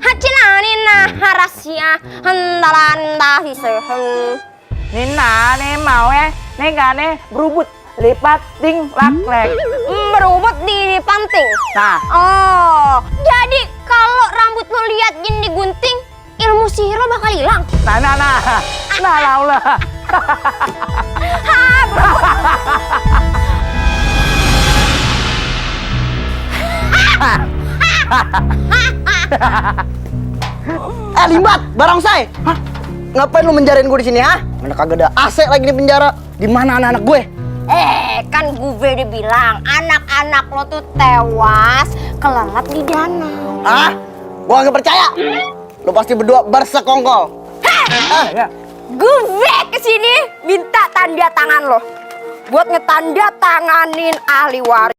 hacinanina harasia handalanda hisehem. Nina nih mau nih gak nih berubut lipat ting laklek. Berubut di panting. Nah, Oh, jadi kalau rambut lo lihat gini digunting, ilmu sihir lo bakal hilang. nah laulah. Limbat, barongsai. Hah? Ngapain lu menjarain gue di sini, ha? Mana kagak ada AC lagi di penjara. Di mana anak-anak gue? Kan gue udah bilang anak-anak lo tuh tewas kelelat di danau. Ah, gua nggak percaya. Lu pasti berdua bersekongkol. Ya. Gue kesini minta tanda tangan lo buat ngetanda tanganin ahli waris